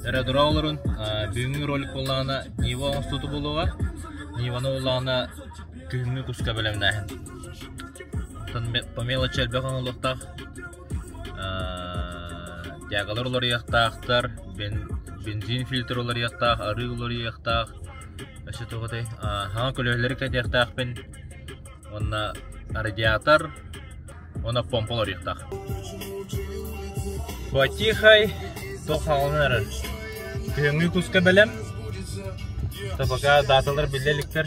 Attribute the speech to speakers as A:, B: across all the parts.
A: Эрэ тура олорун. Бүгүҥҥү ролик буоллаҕына Нива оҥостууту буолуоҕа. Ниваны буоллаҕына күһүҥҥү куска бэлэмнээһин. Оттон по мелочи элбэх оҥоһуллуохтаах. Тягалар уларыйыахтаахтар, бензин фильтр уларыйыахтаах, арыы уларыйыахтаах. Өссө туох этэй? Хаҥа көлөһөлөрү кэтиэхтээхпин. Уонна радиатор уонна помпа уларыйыахтаах. Потихай туох хаалан эрэр. Күһүҥҥү куска бэлэм. Пока даталар биллэ иликтэр.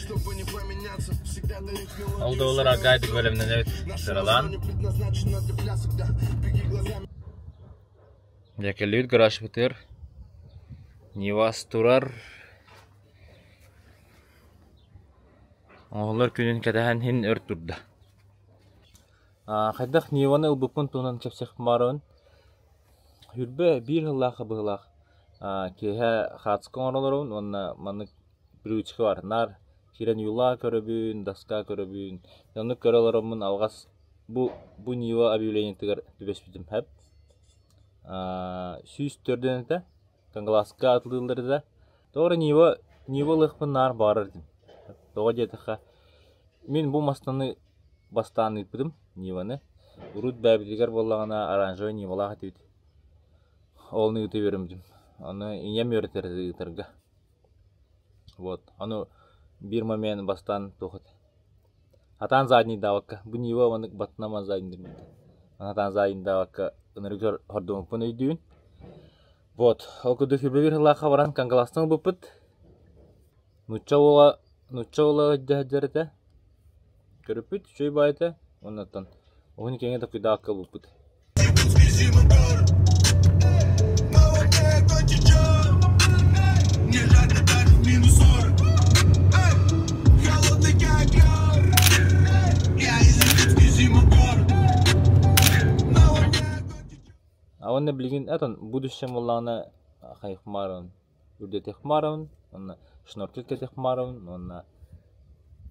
A: Ол да буоллар аргайдык бэлэмнэнэбит сыралаан. Дьэ кэллибит гаражпытыгар. Нивас турар. Оҕолор күнүн кэтэһэн иһин өр турда. Хайдах Ниваны ылбыппын туһунан кэпсиэхпин баҕарабын. Хүрбэ биир сыллаах быһыылаах киэһэ хаацка оҥоролорун уонна маннык привычка бар. Наар киирэн юла көрөбүн, доска көрөбүн. Оннук көрө олороммун алҕас бу бу Нива объявлениетыгар түбэспитим сөп. 104 этэ. Кангаласка атылыыллар этэ. Тоҕо эрэ Нива Нива ылыахпын наар баҕарар этим. Тоҕо диэтэххэ, мин бу массыынаны бастаан ыыппытым Ниваны. Урут бэйэбитигэр буоллаҕына оранжевай Нивалаах этибит. Ол ыыта үөрэммитим. Аны ийэм үөрэтэр этэ ыытарга. Вот. Аны биир момент бастаан туох этэ. Атаан заднийдаабакка, бу Нива маннык баттанаман заднийдыыр Атаан заднийдаабакка ынырык хордоммуппун өйдүүбүн. Вот, ол курдук биир сыллаахха баран Кангаластан ылбыппыт. Нуучча уола, нуучча уола өйдөһөр этэ. Көрүппүт, үчүгэй баҕайы этэ. Уонна оттон уһун киэҥи такыйдаакка ылбыппыт. А уонна билигин атын будущем буоллаҕына хайыхмаарабын үрдэтиэхмаарабын уонна шнурки кэтиэхмаарабын уонна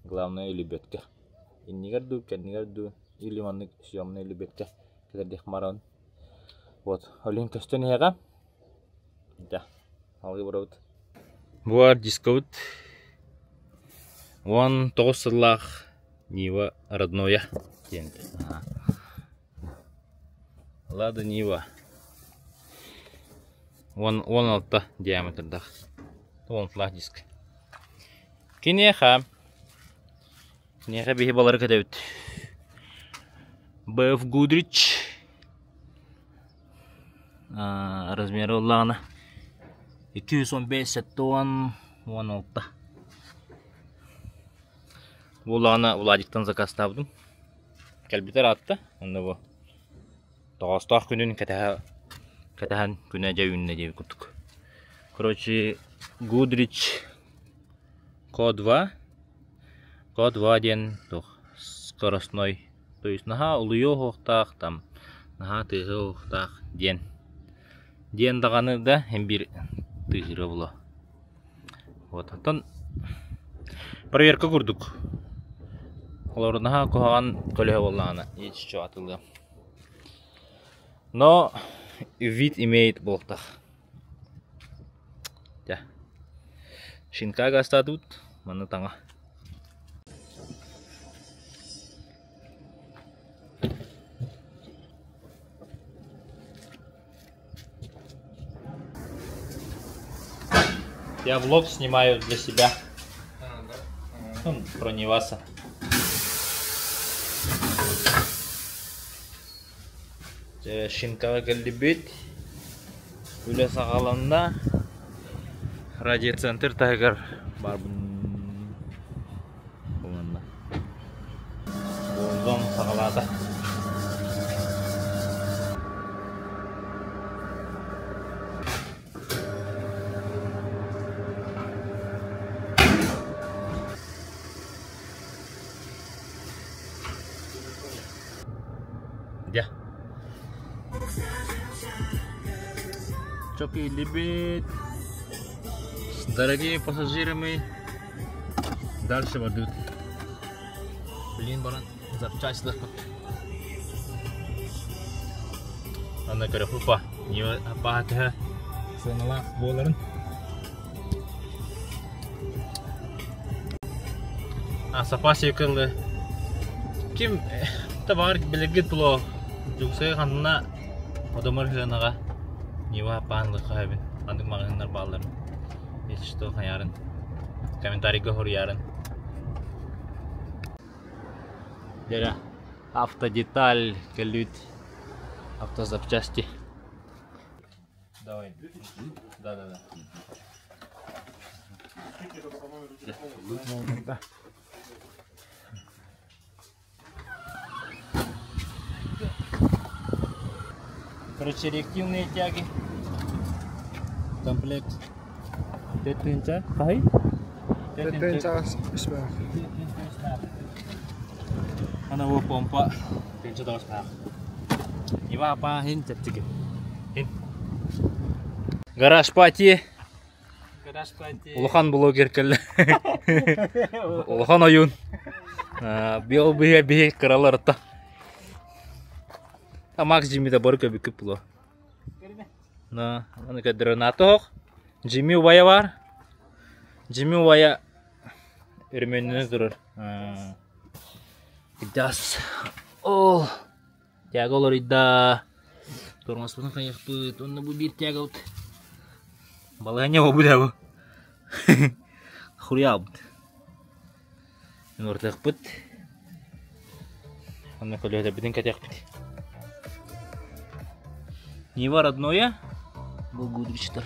A: главное лебедка иннигэр дуу кэннигэр дуу или маннык съемная лебедка кэтэрдиэхмаарабын вот ол иһин көстөн иһэҕэ да салгыы барабыт бу баар дискобут 19 сыллаах Нива родное диэн Лада Нива 16 диаметрдаах 16 диск. Киниэхэ киниэхэ биһи балары кэтэбит. БФ Гудрич размера ыллаҕына 215 70 16 Буоллаҕына Владиктан заказтаабытым. Кэлбитэ ыраатта, онно бу тоҕоостоох күнүн кэтэһэ кэтэһэн күнэ дьэ үүннэ диэбит курдук. Короче, Гудрич Ко-2 Ко-2 диэн туох скоростной, то есть наһаа улуйуо уһуохтаах там наһаа тыаһыа уһуохтаах диэн диэн даҕаны да эн биир тыаһыыра буолуо. Вот оттон проверка курдук. Олору наһаа куһаҕан көлөһө буоллаҕына иччи атылыам. Но вид имеет буолтах. Дьэ. Шинка гастаатыбыт манна таҥа. Я влог снимаю для себя.
B: А, да?
A: Ну, про Неваса. Шинкаҕа кэллибит. Үлэ саҕаланна. Радиоцентр таһыгар баарбын. Уонна Буолдом саҕалаата. Дьэ. Чокилибит. Дорогие пассажиры мы дальше ведут. Блин, баран запчасть легко. Аны көрө папа, не баатыһа. Сыаналаах буоларын. А сапаас екылы ким табаар билэргит було Дьуксай ханна одомор хыанаҕа Нива паан лыххаһабын ханнык маҕаһыыннар баалларын если что хайаарын комментарийга хоруйаарын Дьэрэ автодеталь кэллибит автозапчасти Давай. Да, да, да.
B: Да.
A: Короче, реактивные тяги. Комплект. Тетинча. Хай?
B: Тетинча үсмэх.
A: Ана бу помпа тинча тоҕуснаах. Ива апа хин чэпчэки. Хин. Гараж пати.
C: Гараж пати.
A: Улахан блогер кэллэ. Улахан ойуун. Бил биһи биһи кыраларта. А Макс Джимми да бары көбүкүп було. На, аны көдөрөнатох. Джимми убайа бар. Джимми убайа өрмөннөнө турар. Гдас. Ол. Тяга олоруйда. Тормозпутун хайыхпыт. Онно бу биир тяга Балаһыанньа буолбут ээ бу. Хуруйаабыт. Ыныртыахпыт. Онно көлүөһэлэрбитин кэтиэхпит. Нива родное бу Гудричтар.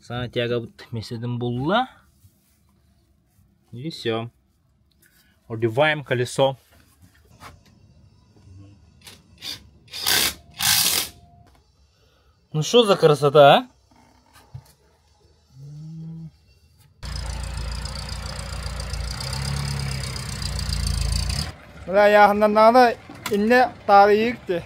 A: Саҥа тягабыт меседин булла. И все. Одеваем колесо. Ну что за красота, а?
B: Бля, яхыннаннаҕына иннэ таарыйык ти.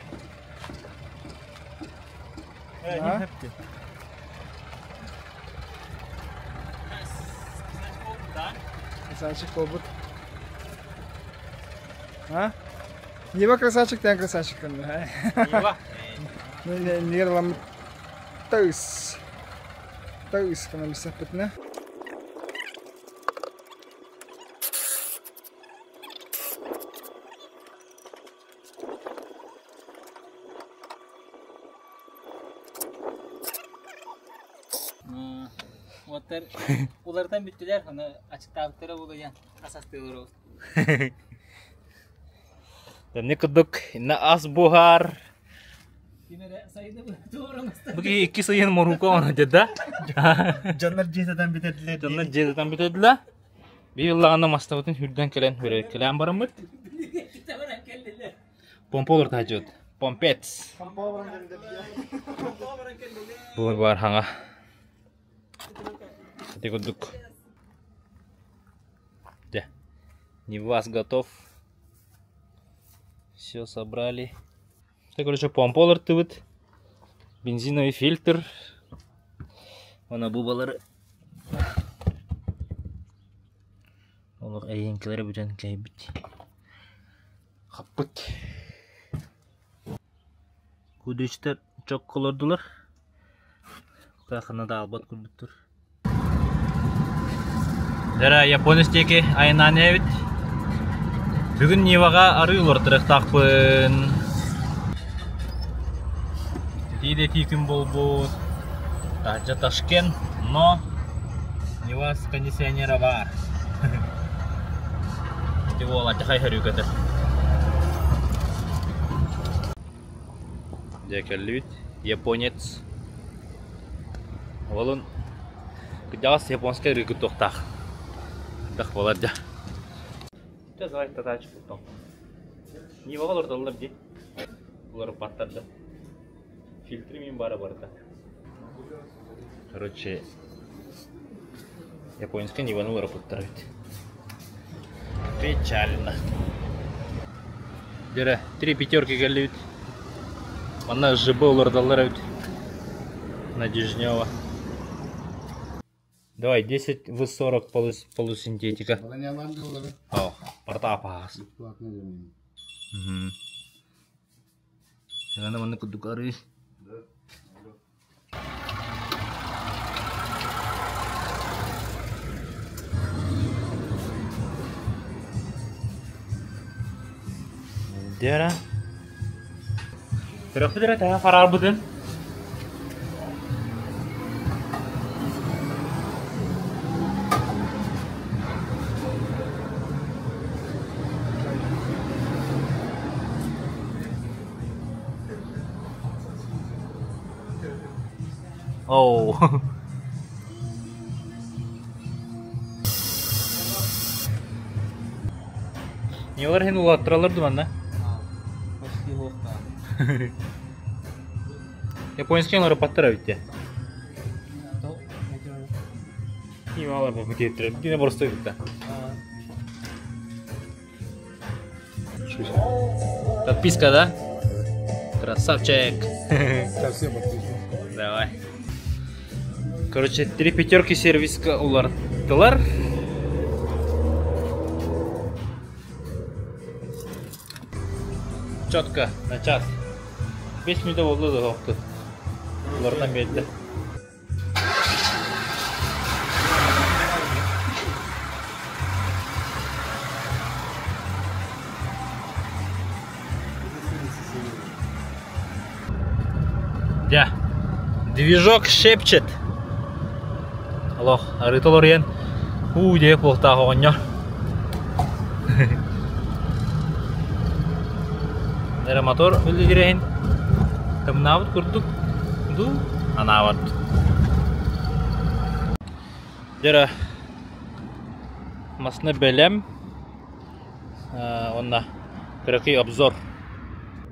B: Красавчик буолбут. А? Нива красавчик, тэн красавчик кынна.
A: Нива.
B: Нигер ламмыт тагыс. Тагыс кына бисэппитинэ.
C: Уоттар уларытан бүттүлэр, аны ачыктаабыттара буолуйан ас астыылар ол.
A: Тэнни курдук инна ас буһар.
C: Ким эрэ сайыны туора
A: Бу киһи икки сайын моруука оҥордо да?
D: Дьоннор дьиэтэтэн бүтэрдилэр.
A: Дьоннор дьиэтэтэн бүтэрдилэр. Биир ыллаҕына мастабытын үрдэн кэлэн бэрэбиккэлээн бараммыт. Помпа олорто сылдьыбыт. Помпец. Бу баар хаҥа. Ити курдук. Дьэ, Нивас готов. Все собрали. Это, короче, помпа олортубут. Бензиновый фильтр. Она бубалары. Олох эйиҥкилэри бүтэн кэйбит. Хаппыт. Кудучтар чокколордулар. Ханна да албат курдуктур. Дара японец диэки айаннаан эбит. Бүгүн Ниваҕа арыы уларытарыахтаахпын. Итии да итии күн буолбут. Таһырдьа Ташкент, но Нива с кондиционера баар. Ити уол алдьархай хөрүүкэтэ. Дьэ кэллибит. Японец. Уолун кырдьаҕас японскай ырыа туохтаах. Элбэх буолар дьэ. Дьэ давай татаачы куттал. Ниваҕа олордоллор дии. Уларыппаттар да. Фильтры мин бара барыта. Короче, японскай Ниваны уларыппыттар эбит. Печально. Дьэрэ, три пятерки кэллибит. Манна ЖБ уларыталлар эбит. На Дежнева. Давай, 10 в 40 полусинтетика. О. Барыта апаас.
E: Бесплатно замена.
A: Аны маннык курдук арыы. Дера. Төрөппүт эрэ тэһэ хараарбытын. Оу. Нелар хин улаттыралар ду манна?
C: Почти хуохта.
A: Японский олар паттара битте.
C: То,
A: Ким алар бу кетире. Дине просто битте. Подписка, да? Красавчик.
E: Совсем подписка.
A: Давай. Короче, три пятерки сервиска уларттылар. Четко, на час. 5 минут болды да тоқты. Улардан берді. Дя. Движок шепчет. Аллах, арыталар ен. Уу деп буохтаах оҕонньор. Эрэ мотор үллүгүрэһин тымнаабыт курдук дуу анаабат. Дьэ масына бэлэм уонна кыракый обзор.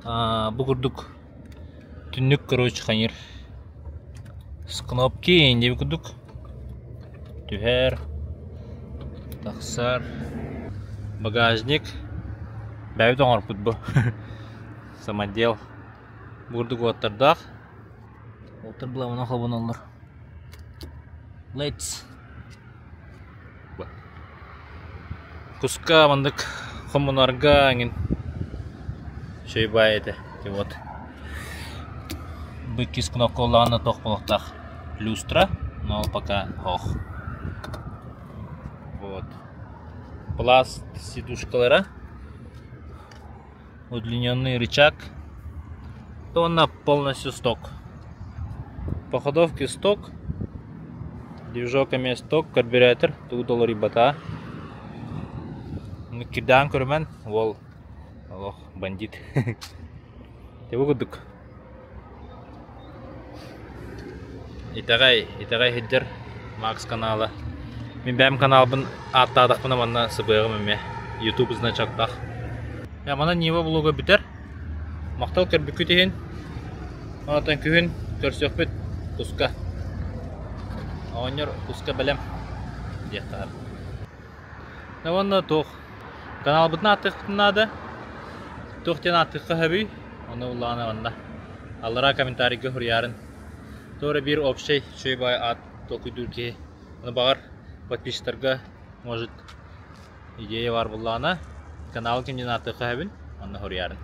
A: Бу курдук түннүк короче хайыр с кнопки диэбит курдук түһэр тахсар багажник бэйэбит оҥорбут бу самодел бу курдук уоттардаах уоттар былаҕына холбоноллор lights Куска маннык хомунарга эҥин үчүгэй баай этэ. Вот. Бу иккис кнопка буоллаҕына туох буолуохтаах люстра, но пока ох. Вот. Пласт сидушкалара, удлиненный рычаг, уонна полностью сток. По ходовке сток, движок эмиэ сток, карбюратор, тугу да уларыйбата. Кирдээн көрүмэн, уол олох бандит. Дьэ бу курдук. Итэҕэй, итэҕэй сылдьар Макс канала. Мин бэйэм каналбын ааттаатахпына манна сыбыаҕым эмиэ YouTube значоктаах. Манан Нива блога бүтэр. Махтал көрбүккүт иһин. Онтон күһүн көрсүөхпүт куска. Оҕонньор куска бэлэм диэхтээх. Уонна туох каналбытын ааттыахпытын наада. Туох диэн ааттыахха сөбүй? Ону улаана манна. Аллараа комментарийга суруйаарын. Туора биир общай үчүгэй баҕайы аат толкуйдуур киһи. Ону баҕар подписчиктарга может идея баар буоллаҕына канал ким диэн ааттыахха сөбүн онно суруйаарын.